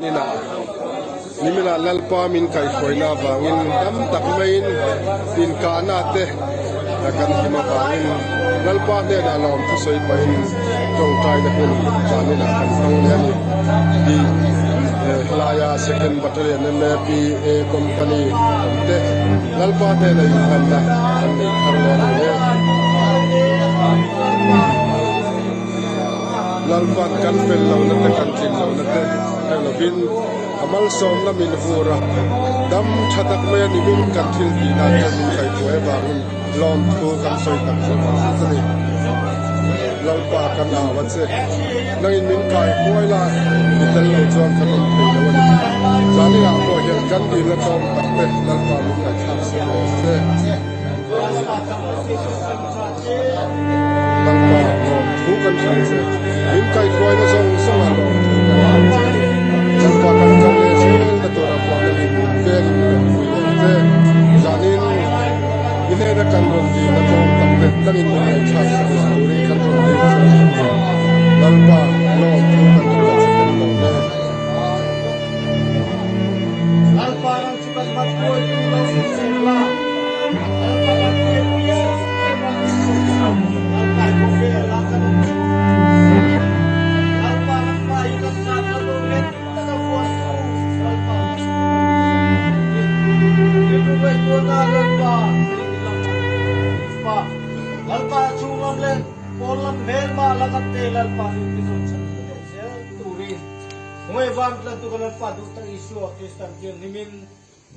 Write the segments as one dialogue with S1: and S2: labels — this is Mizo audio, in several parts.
S1: Inah niminah Lalpa min kaihhruaina avangin dam tak maiin inkahna te kan hlim avangin Lalpa hnenah lawm thusawi pahin tawngtaina hun zaninah kan hmang leh a ni tih helaia Second Battalion MAPA Company awm te Lalpa hnena inhlanna kan neih thar leh a ni e. Lalpan kan fel lohna te kan tlin lohna te hre lovin a malsawmna min vur a, dam tha tak mai a nimin kan thil tih dan chuan min kaihpuai avangin lawmthu kan sawi tak zet zet a ni. Lalpa kan au a che, nangin min kaihpuai la, i tel lo chuan kan awm thei lo a ni. Zaninah pawh hian kan dilna tlawm tak te Lalpa min ngaihthlak sak leh ang che. Lalpa lawmthu kan hrilh che, min kaihhruaina zawng zawngah lawmthu kan hrilh che a ni. Lalpa kan kal leh zelna tura puahna min vengin min rawn pui leh che. Zanin i hnena kan rawn dilna tlawm tak te tlangin min ngaihthlak sak leh turin kan rawn dil che a ni. Lalpa lawmthu kan hrilh che kan lawm e.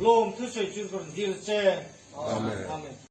S2: Lawm thusawi chu ka rawn dil che. Amen.